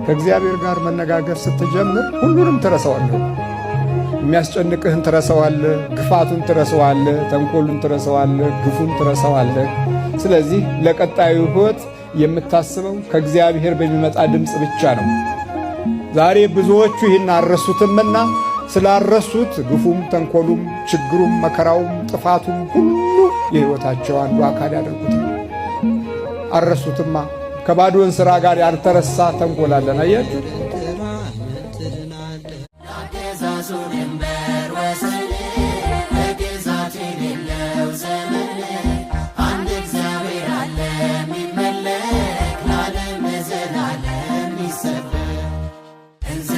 ከእግዚአብሔር ጋር መነጋገር ስትጀምር ሁሉንም ትረሳዋለህ። የሚያስጨንቅህን ትረሳዋለህ፣ ክፋቱን ትረሳዋለህ፣ ተንኮሉን ትረሳዋለህ፣ ግፉን ትረሳዋለህ። ስለዚህ ለቀጣዩ ሕይወት የምታስበው ከእግዚአብሔር በሚመጣ ድምፅ ብቻ ነው። ዛሬ ብዙዎቹ ይህን አልረሱትምና ስላልረሱት ግፉም፣ ተንኮሉም፣ ችግሩም፣ መከራውም፣ ጥፋቱም ሁሉ የሕይወታቸው አንዱ አካል ያደርጉታል። አልረሱትማ። ከባዶ እንስራ ጋር ያልተረሳ ተንኮል አለን። አያችሁ። አገዛዙ ድንበር ወሰን በግዛት የሌለው ዘመን፣ አንድ እግዚአብሔር አለ የሚመለክ፣ ለዓለም ለዘላለም የሚሰበክ። እንዘ